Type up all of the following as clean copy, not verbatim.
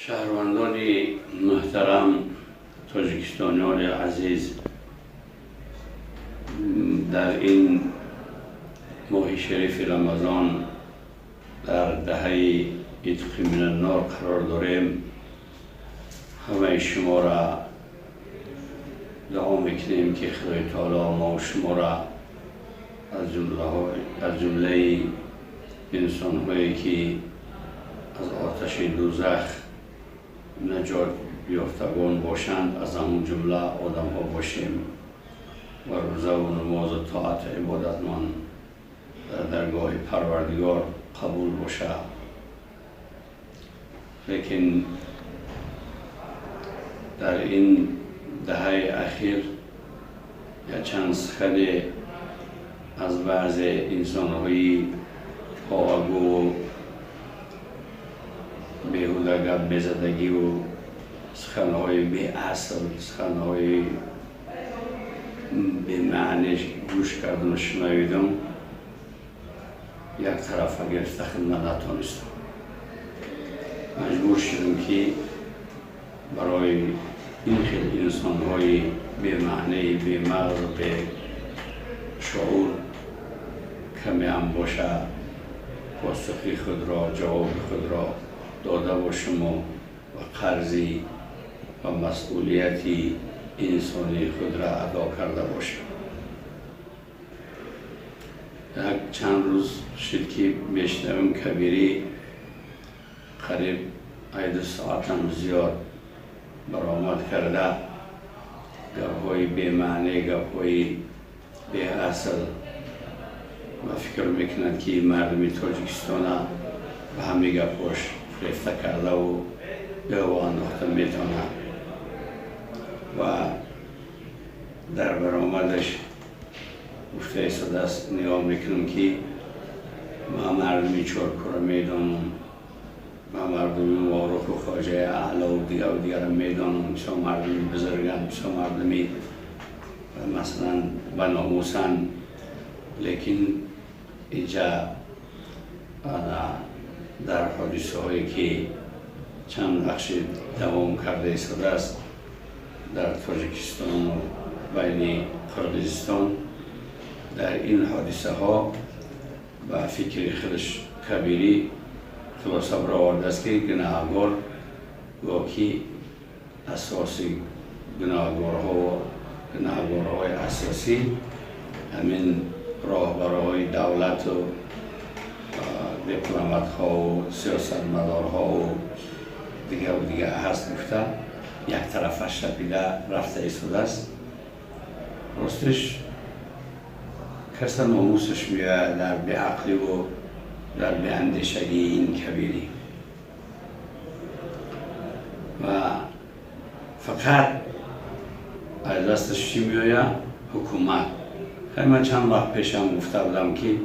Шаҳрвандони муҳтарам, тоҷикистониёни азиз, дар ин моҳи шарифи Рамазон дар даҳаи итқи минаннор қарор дорем. Ҳамаи шуморо дуо мекунем, ки Худои Таоло мо шуморо аз ҷумлаи инсонҳое, ки аз оташи дӯзах наҷот ёфтагон бошанд, аз ҳамон ҷумла одамҳо бошем ва рӯзаву намозу тоату ибодатмон дар даргоҳи Парвардигор қабул бошад. Лекин дар ин даҳаи ахир якчанд сухане аз баъзе инсонҳои повагӯ, беҳуда гап мезадагиву суханҳои беасл, суханҳои бемаъне гӯш кардану шунавидам, як тарафа гирифта хидмат натонистам. Маҷбур шудам, ки барои ин хел инсонҳои бемаънеи, бемағз, бешуур каме ҳам боша посухи худро, ҷавоби худро дода бошаму ва қарзи ва масъулияти инсонии худро адо карда бошам. Як чанд рӯз шуд, ки мешунавем, Кабирӣ қариб 2 соатам зиёд баромад карда, гапҳои бемаъне, гапҳои беасл, ва фикр мекунад, ки мардуми Тоҷикистона ба ҳамин гапҳош фирефта кардаву дова андохта метавонад. Ва дар баромадаш гуфта истодааст: «Нигоҳ мекунам, ки ман мардуми Чоркура медонам, ман мардуми Воруху Хоҷаи Аълову дигару дигарам медонам, бисёр мардуми бузурганд, бисёр мардуми, масалан, баномусанд. Лекин инҷа дар ҳодисаҳое, ки чанд вақти давом карда истодааст дар Тоҷикистону байни Қирғизистон, дар ин ҳодисаҳо ба фикри худаш Кабирӣ хулоса баровардааст, ки гунаҳгор гоки асоси гунаҳгорҳо, гунаҳгорҳои асосӣ ҳамин роҳбароҳои давлату дипломатҳову сиёсатмадорҳову дигару дигар ҳаст», гуфта, яктарафа шапида рафта истодааст. Ростиш, каса номусаш меояд дар беақливу дар беандешагии ин Кабирӣ. Ва фақат аз дасташ чӣ меояд? Ҳукумат. Хеле ман чанд вақт пешам гуфта будам, ки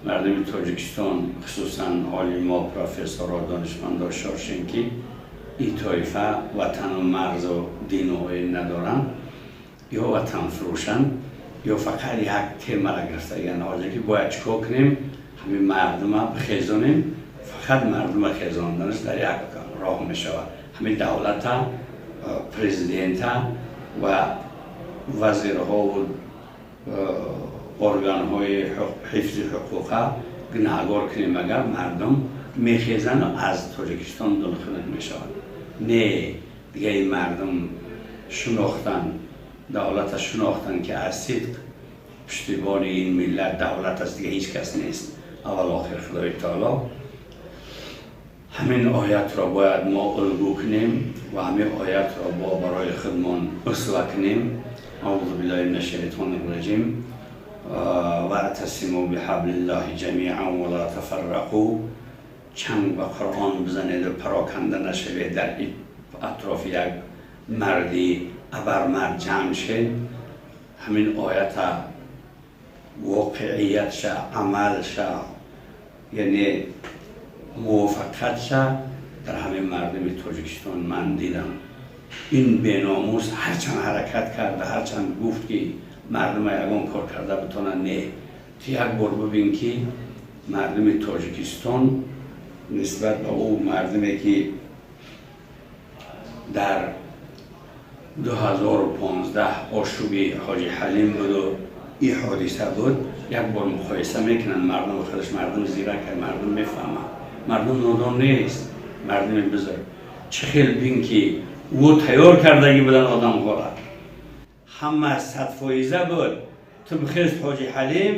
мардуми Тоҷикистон, хусусан олимо, профессорро, донишмандо шошен, ки ин тоифа ватану марзу дину оин надоранд, ё ватанфурӯшанд, ё фақат як темара гирифтагианд ҳозир, ки бояд чӣ кор кунем, ҳамин мардума бихезонем. Фақат мардума хезонданаш дар як роҳ мешавад: ҳамин давлата, президента ва вазирҳову органҳои ҳифзи ҳуқуқа гунаҳгор кунем, агар мардум мехезану аз Тоҷикистон дулхунук мешавад. Не, дига ин мардум шинохтан, давлата шинохтан, ки аз сидқ пуштибони ин миллат давлат аст, дига ҳеҷ кас нест. Аввал охир Худои Таоло. Ҳамин оятро бояд мо улгӯ кунем ва ҳамин оятро бо барои худмон усва кунем. أعوذ بالله من الشيطان الرجيم. واعتصموا بحبل الله جميعا ولا تفرقوا. چنگ به قرآن بزنید و پراکنده نشوید، در اطراف یک مردی ابرمرد جمع شد. همین آیت واقعیت شه، عمل شه، یعنی موفقیت شه در همین مردم تاجیکستان من دیدم. این بیناموس هرچند حرکت کرده، هرچند گفت که مردم یگان کار کرده بتونن، نه، تو یک بار ببین که مردم تاجیکستان نسبت به او مردمی که Дар 2015 ошӯби Ҳоҷи Ҳалим буду ин ҳодиса буд, як бор муқоиса мекунанд мардум. Худаш мардум зирак, мардум мефаҳмад, мардум нодон нест. Мардуми бузург чӣ хел бин, ки ӯ тайёр кардагӣ будан одамҳоро, ҳама 100% буд. Ту бихез, Ҳоҷи Ҳалим,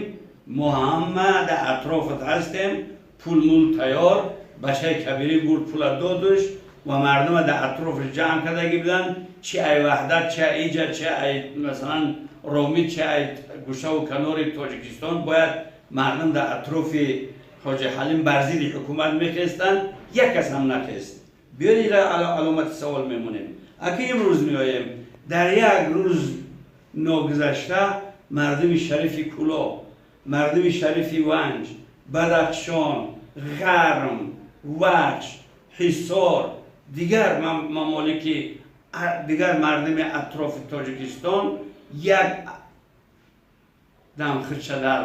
мо ҳама дар атрофат ҳастем, пул мул тайёр, бачаи кабирӣ бурд, пула додуш ва мардума дар атрофаш ҷамъ кардагӣ буданд, чи ай Ваҳдат, чи ай иҷа, чи ай, масалан, Ромит, чи ай гӯшаву канори Тоҷикистон. Бояд мардум дар атрофи Ҳоҷи Ҳалим бар зидди ҳукумат мехестанд. Як кас ҳам нахест. Биёед, ира аломати савол мемонем. Аки имрӯз меоем, дар як рӯз ногузашта мардуми шарифи Кӯлоб, мардуми шарифи Ванҷ, Бадахшон, Ғарм, Вахш, Ҳисор, дигар мамолики, дигар мардуми атрофи Тоҷикистон як дам хирча дар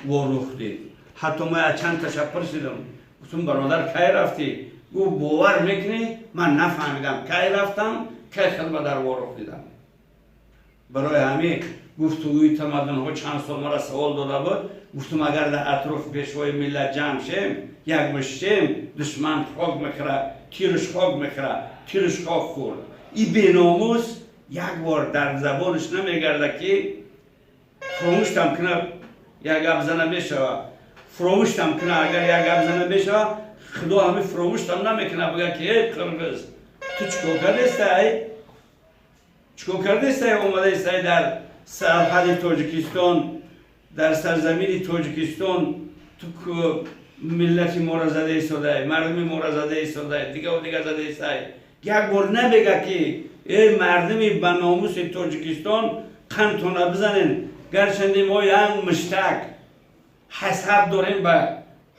Ворух дид. Ҳатто ма чанд таша пурсидам, гуфтум: «Бародар, кай рафтӣ?» Гуфт: «Бовар мекунӣ, ман нафаҳмидам, кай рафтам, кай хидма дар Ворух дидам». Барои ҳамин гуфтугӯи тамаддунҳо чанд сол мара савол дода буд. Гуфтум: агар дар атрофи пешвои миллат ҷамъ шем, як мушт шем, душман хок мехӯра, тирш хок мехӯра. Тирш хок хӯрд. И беномус як бор дар забонаш намегарда, ки фуромӯштам куна, як гап зана мешава, фуромӯштам куна. Агар як гап зана мешава, худо ҳами фуромӯштам намекуна, бигӯя ки: «Эй қирғиз, ту чикор кардестай, чикор кардестай? Омадаистай дар сарҳади Тоҷикистон, дар сарзамини Тоҷикистон, ту миллати моро зада истодай, мардуми моро зада истодай, дигаву дигар зада истай». Як бор намега, ки эй мардуми ба номуси Тоҷикистон, қантона бизанен. Гарчанде мо як муштак ҳасад дорем ба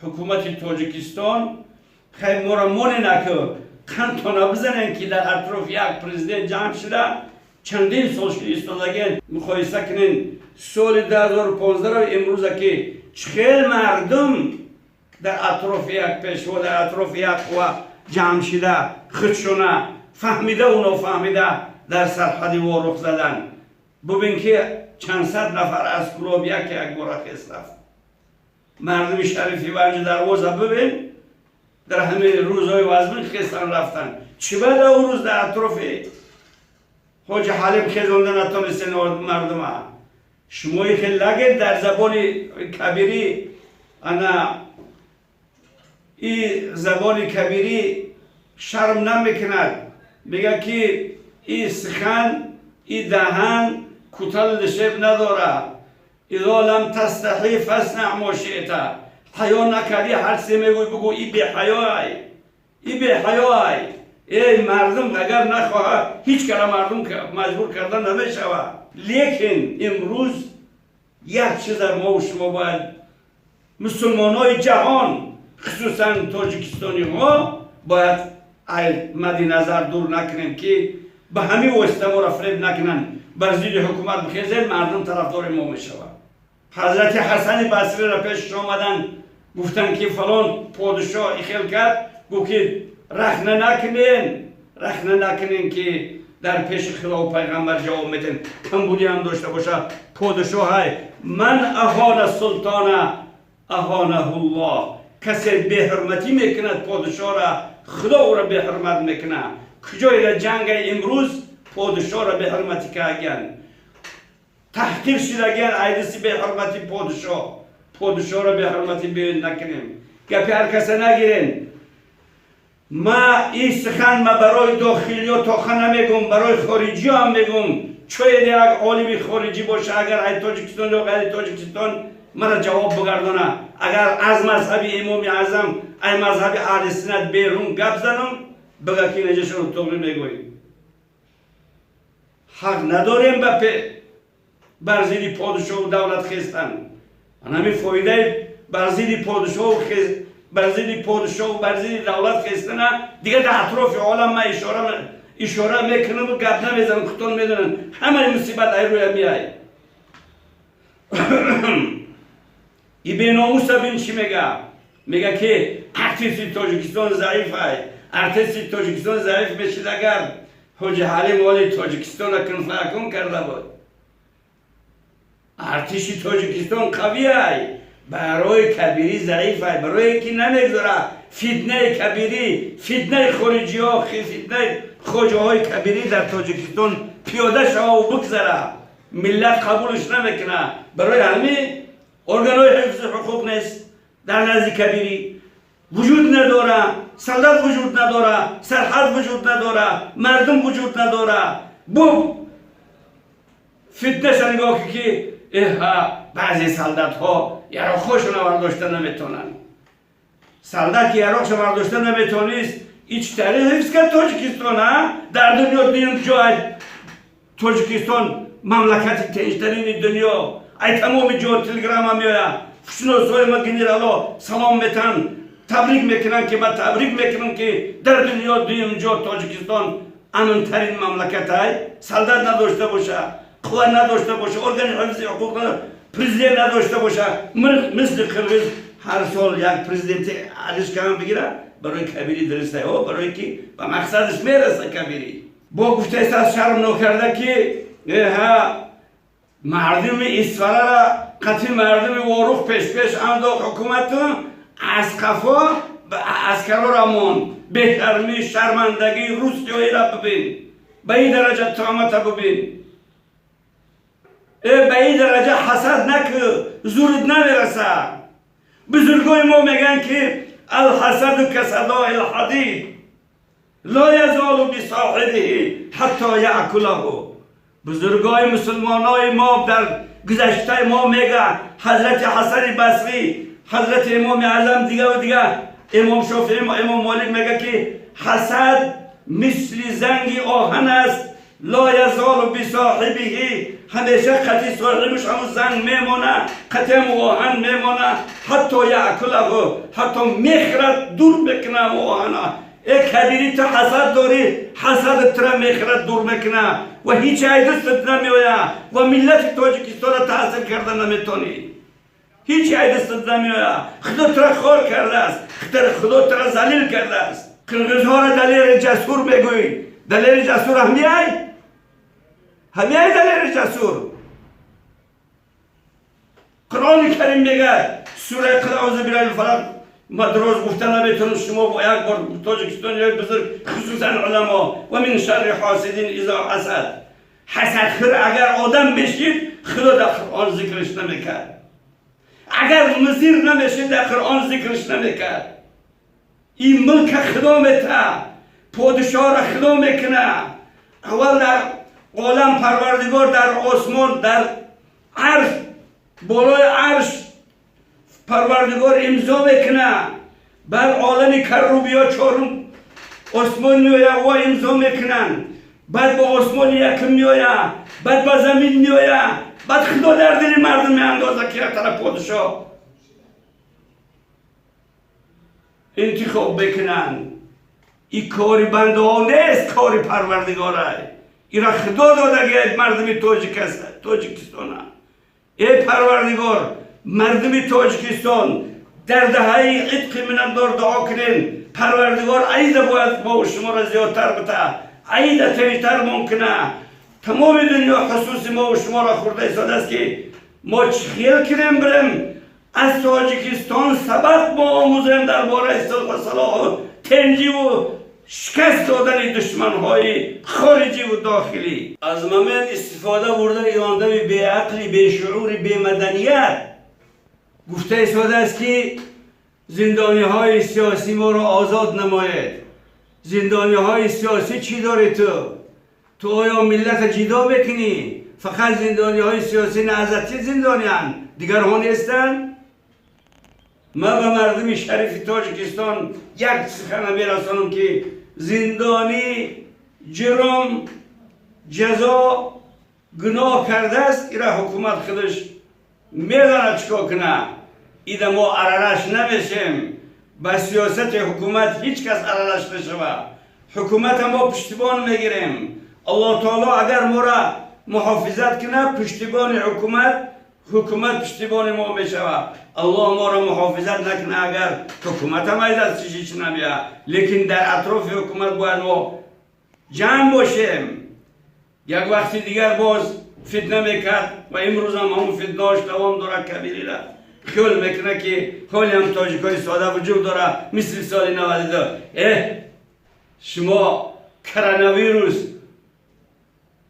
ҳукумати Тоҷикистон, хай, моро монена, ки қантона бизанен, ки дар атрофи як президент ҷамъ шуда чандин сол шуд истодаген. Муқоиса кунен соли 2015-ро имрӯза, ки чӣ хел мардум дар атрофи як пешво, дар атрофи як қувва ҷамъ шида, худшона фаҳмидаву нофаҳмида дар сарҳади Ворух задан. Бубин, ки чандсад нафар аз Кӯлоб яке якбора хес рафт. Мардуми шарифи Ванҷу Дарвоза бубин, дар ҳамин рӯзҳои вазмин хестан, рафтан. Чӣ бада ӯ рӯз дар атрофи Ҳоҷи Ҳалим хезонда натонистен мардума? Шумои хел лагед. Дар забони кабирӣ, ана и забони кабирӣ шарм намекунад, мега, ки и сухан, и даҳан кутал лишеб надора. إذا لم تستحي فاصنع ما شئت. Ҳаё накардӣ, ҳар чизе мегӯй, бугӯ. И беҳаёай, и беҳаёай. Эй мардум, агар нахоҳад, ҳеҷ кара мардум маҷбур карда намешавад. Лекин имрӯз як чиза мо шумо бояд, мусулмонҳои ҷаҳон, хусусан тоҷикистониҳо, бояд мадди назар дур накунем, ки ба ҳамин восита моро фиреб накунанд. Бар зидди ҳукумат бихезем, мардум тарафдори мо мешавад. Ҳазрати Ҳасани Басриро пешаш омаданд, гуфтанд, ки фалон подшоҳ ихел кард. Гуфт, ки рахна накунен, рахна накунен, ки дар пеши хилоф пайғамбар ҷавоб метен. Камбудӣ ҳам дошта боша, подшоҳай. من أهان السلطان أهانه الله. Касе беҳурматӣ мекунад подшоҳра, худо ӯро беҳурмат мекунад. Куҷоеда ҷанга имрӯз подшоҳра беҳурматӣ кардагиян, таҳқир шидагиян айдиси беҳурмати подшоҳ? Подшоҳро беҳурматӣ биёед накунем, гапи ҳар каса нагирен. Ма ин сухан ма барои дохилиё тоха намегум, барои хориҷиё ҳам мегум. Чоед як олими хориҷӣ боша, агар ай Тоҷикистон ё ғайри Тоҷикистон, мара ҷавоб бигардона. Агар аз мазҳаби Имоми Аъзам, ай мазҳаби аҳли суннат берун гап занам, бига, ки неҷашон туғри мегӯӣ. Ҳақ надорем ба бар зидди подшоҳу давлат хестан. Ҳамин фоидаи бар зидди подшоҳу, бар зидди подшоҳу бар зидди давлат хестана дигар дар атрофи олам ман ишора мекунаму гап намезанам. Худтон медонанд, ҳамаи мусибат ай рӯя меай. И беномуса бин, чӣ мега? Мега, ки артиши Тоҷикистон заиф ай. Артиши Тоҷикистон заиф мешид, агар Ҳоҷи Ҳалим оли Тоҷикистона кунфаякун карда буд. Артиши Тоҷикистон қавиай, барои Кабирӣ заифай, барое ки намегзора фитнаи Кабирӣ, фитнаи хориҷиҳо, фитнаи хоҷаҳои Кабирӣ дар Тоҷикистон пиёда шававу бигзара. Миллат қабулш намекуна. Барои ҳамин органҳои ҳифзи ҳуқуқ нест дар назди Кабирӣ, вуҷуд надора, солдат вуҷуд надора, сарҳад вуҷуд надора, мардум вуҷуд надора. Бу фитнаша нигоҳ ки эҳа, баъзе солдатҳо яроқҳошона бардошта наметавонанд. Солдат ки яроқша бардошта наметавонист, ич тари ҳифз кард Тоҷикистон? А дар дунё дуюм ҷой Тоҷикистон, мамлакати тинҷтарини дунё. Ай тамоми ҷо телеграмма меояд, хушносҳои ма генерало салом метаҳанд, табрик мекунанд, ки ман табрик мекунам, ки дар дунё дуюм ҷо Тоҷикистон амнтарин мамлакатай. Солдат надошта боша, қувват надошта боша, органи ҳифзи ҳуқуқ, президент надошта боша, мисли қирғиз ҳар сол як президенти алишкам бигира, барои Кабирӣ дуруста, о барое ки ба мақсадаш мераса. Кабирӣ бо гуфтааст аз шарм нокарда, ки эҳа, мардуми Исфарара қатъи мардуми Ворух пешпеш андохт ҳукумату аз қафо аскарора монд. Бешармӣ, шармандагӣ русиёира бибин, ба ин дараҷа туҳмата бибин. Э, ба ин дараҷа ҳасад накӯ, зурд намераса. Бузургои мо мегӯянд, ки الحسد كصدإ الحديد لا يزال بصاحبه حتى يأكله. Бузургои мусулмонои мо дар гузаштаи мо мега, ҳазрати Ҳасани Басрӣ, ҳазрати Имоми Аъзам, дигаву дига, Имом Шофиӣ, Имом Молик мега, ки ҳасад мисли занги оҳан аст. لا يزال بصاحبه, ҳамеша қати соҳибаш ҳамун занг мемона, қати ҳамун оҳан мемона, حتى يأكله, ҳатто мехӯрад, дур мекуна ҳамун оҳана. Э Кабирӣ, ту ҳасад дорӣ, ҳасадат тура мехӯрад, дур мекуна ва ҳеҷ айдастат намеояд ва миллати Тоҷикистонро таъсир карда наметонӣ. Ҳеҷ айдастат намеояд. Худо тура хор кардааст, Худо тура залил кардааст. Қирғизҳоро далери ҷасур мегӯӣ. Далери ҷасур ҳамияй, ҳамияй далери ҷасур. Қуръони Карим мегӯяд, сураи قل أعوذ برب الفلق. Ма дроз гуфта наметавонам, шумо як бор Тоҷикистон як бузург, хусусан уламо. ومن شر حاسد إذا حسد. Ҳасадхӯр агар одам бешид, Худо дар Қуръон зикрш намекард. Агар музир намешид, дар Қуръон зикрш намекард. Ин мулка Худо мета, подишоҳро Худо мекуна. Аввал дар олам Парвардигор дар осмон, дар арш, болои арш Парвардигор имзо мекуна. Баъд олами каррубиё, чорум осмон меоя, во имзо мекунанд. Баъд ба осмони якум меоя, баъд ба замин меоя, баъд Худо дар дили мардум меандоза, ки тара подишоҳ интихоб мекунанд. И кори бандаҳо нест, кори Парвардигорай. Ира Худо додагиай мардуми Тоҷикистона. Э Парвардигор, мардуми Тоҷикистон дар даҳаи عتق من النار дуо кунем. Парвардигор аида бояд мо шуморо зиёдтар бита, аида тинҷтар мумкина. Тамоми дунё хусуси мо шуморо хӯрда истодааст, ки мо чӣ хел кунем, бирем аз Тоҷикистон сабақ мо омӯзем дар бораи сулҳу салоҳу тинҷиву шикаст додани душманҳои хориҷиву дохилӣ. Аз момент истифода бурда одами беақли, бешуури, бемаданият гуфта истодааст, ки зиндониҳои сиёсӣ моро озод намоед. Зиндониҳои сиёсӣ чӣ дорӣ ту? Ту оё миллата ҷидо мекунӣ? Фақат зиндониҳои сиёсӣ наҳзатӣ зиндонианд, дигарҳо нестанд? Ман ба мардуми шарифи Тоҷикистон як сухана мерасонам, ки зиндонӣ ҷурм, ҷазо, гуноҳ кардааст. Ира ҳукумат худаш медонад чӣ кор куна. Ида мо аралаш намешем. Ба сиёсати ҳукумат ҳеҷ кас аралаш нашава. Ҳукумата мо пуштибон мегирем. Аллоҳ таоло агар мора муҳофизат кунад, пуштибони ҳукумат, ҳукумат пуштибони мо мешавад. Аллоҳ моро муҳофизат накунад агар, ҳукуматам ай дастиш ҳеч намеяд. Лекин дар атрофи ҳукумат бояд мо Ҷамъ бошем. Як вақти дигар боз фитна мекард ва имрӯзам ҳамон фитнаош давом дорад. Кабирира хиёл мекунад, ки ҳолиам тоҷикои сода вуҷуд дорад, мисли соли 92. Шумо коронавирус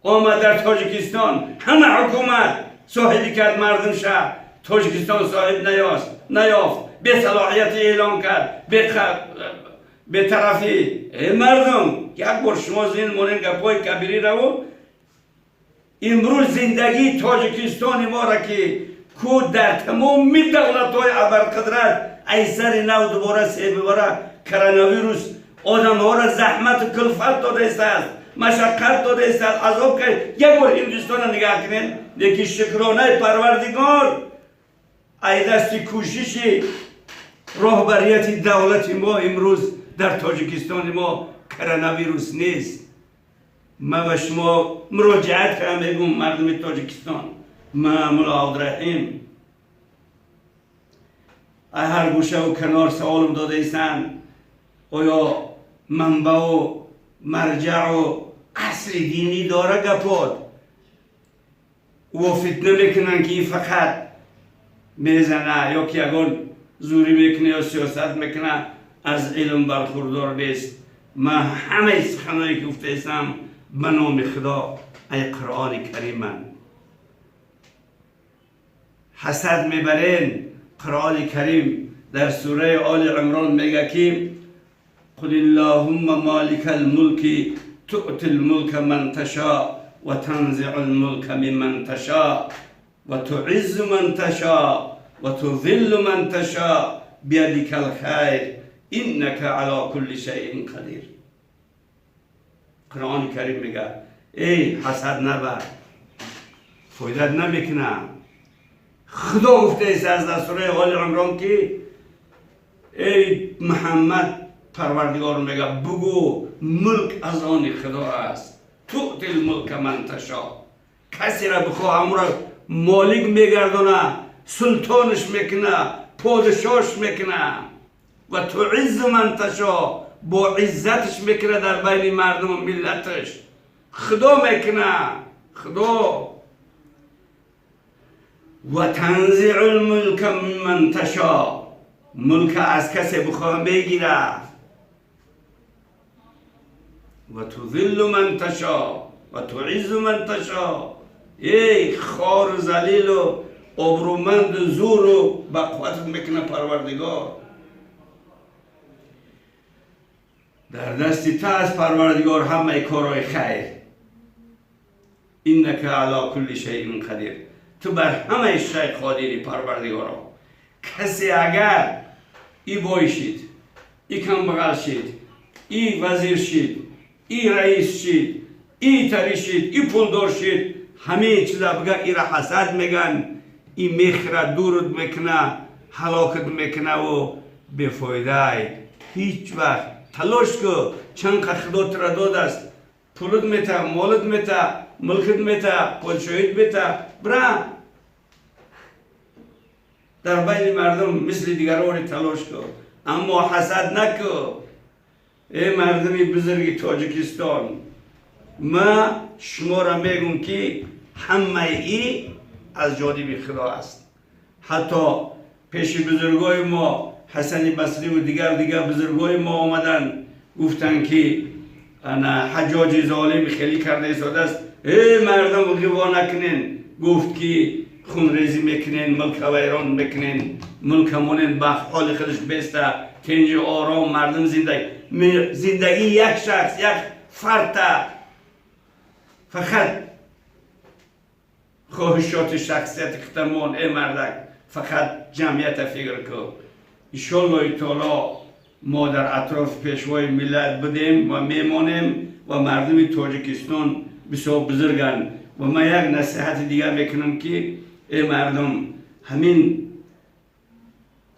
омад дар Тоҷикистон, ҳама ҳукумат соҳиби кард мардумша. Тоҷикистон соҳиб наёфт, бесалоҳияти эълон кард, бетарафӣ. Э мардум, як бор шумо зин монен гапҳои кабирираву. Имрӯз зиндагии Тоҷикистони моро, ки ку дар тамоми давлатҳои абарқудрат ай сари нав дубора себибара коронавирус одамҳоро заҳмату кулфат додаистааст, машаққат додаистааст, азоб кард. Як бор Ҳиндустона нигаҳ кунед. Лекин шукронаи Парвардигор, ай дасти кӯшиши роҳбарияти давлати мо имрӯз дар Тоҷикистони мо коронавирус нест. Ман ба шумо муроҷиат кардам, мегӯм: мардуми Тоҷикистон, ман Мулло Абдураҳим, ҳар гӯшаву канор саволам додаистанд: оё манбаъу марҷаъу асли динӣ дора гапот? Во фитна мекунанд, ки ин фақат мезана ё ки ягон зӯрӣ мекуна ё сиёсат мекуна, аз илм бархурдор нест. Ман ҳамаи суханое ки гуфтаистам, ба номи Худо, ай Қуръони Кариман. Ҳасад мебарен. Қуръони Карим дар сураи Оли Имрон мега, ки: قل اللهم مالك الملك تؤتي الملك من تشاء وتنزع الملك ممن تشاء وتعز من تشاء وتذل من تشاء بيدك الخير إنك على كل شيء قدير. Қуръони Карим мега: эй, ҳасад набар, фоидат намекуна. Худо гуфтааст аз дар сураи Оли Имрон, ки эй Муҳаммад, Парвардигор мега: бугӯ, мулк аз они Худо аст. تؤتي الملك من تشاء, касеро бихоҳ, ҳамуро молик мегардона, султонаш мекуна, подшош мекуна. وتعز من تشاء, бо иззаташ мекуна дар байни мардуму миллаташ. Худо мекуна, Худо. وتنزع الملك ممن تشاء, мулка аз касе бихоҳ, мегира. وتذل من تشاء وتعز من تشاء. Эй, хору залилу обрӯманду зуру ба қувватат мекуна Парвардигор. Дар дасти та аз Парвардигор ҳамаи корҳои хайр. إنك على كل شيء قدير, ту бар ҳамаи шай қодири, Парвардигоро. Касе агар и бой шид, и камбағал шид, и вазир шид, и раис шид, и тари шид, и пулдор шид, ҳамаи чиза бига, ира ҳасад меган. И мехра, дурут мекуна, ҳалокат мекунаву бефоидай. Ҳеҷ вақт талош ку, чанд қа Худо тура додааст, пулут мета, молут мета, мулкат мета, подшоҳит мета, бира дар байни мардум мисли дигарони талош ку, аммо ҳасад наку. Э мардуми бузурги Тоҷикистон, ма шуморо мегӯм, ки ҳамаи и аз ҷониби Худо аст. Ҳатто пеши бузургои мо Ҳасани Басриву дигар дигар бузургои мо омаданд, гуфтанд, ки ана Ҳаҷоҷи золим хеле карда истодааст. Э мардум, ғиво накунен, гуфт, ки хунрезӣ мекунен, мулка вайрон мекунен, мулка монен ба ҳоли худаш беста, тинҷи ором мардум зиндагии як шахс, як фарда, фақат хоҳишоти шахсияти худамон. Э мардак, фақат ҷамъията фикр ку. Иншоллоҳи таоло, мо дар атрофи пешвои миллат будем ва мемонем ва мардуми Тоҷикистон бисёр бузурганд. Ва ман як насиҳати дигар мекунам, ки э мардум, ҳамин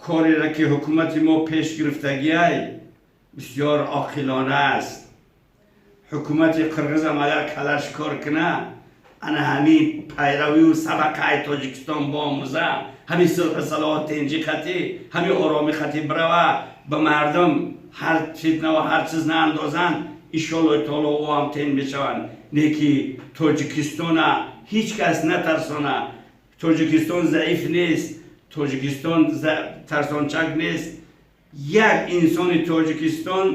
кореро, ки ҳукумати мо пеш гирифтагиай, бисёр оқилона аст. Ҳукумати қирғизам агар калаш кор куна, ана ҳамин пайравию сабақаи Тоҷикистон боомӯза, ҳамин сулҳу салоҳ, тинҷи хатӣ, ҳамин ороми хатӣ бирава, ба мардум ҳар фитна ва ҳар чиз наандозанд. Иншоаллоҳи таоло, ӯ ҳам тен мешаванд. Не ки Тоҷикистона ҳеҷ кас натарсона. Тоҷикистон заиф нест, Тоҷикистон тарсончак нест. Як инсони Тоҷикистон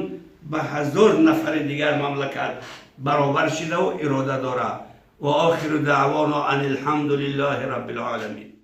ба 1000 нафари дигар мамлакат баробар шидаву ирода дорад. Ва охиру даъвона ан алҳамду лиллаҳи раббил оламин.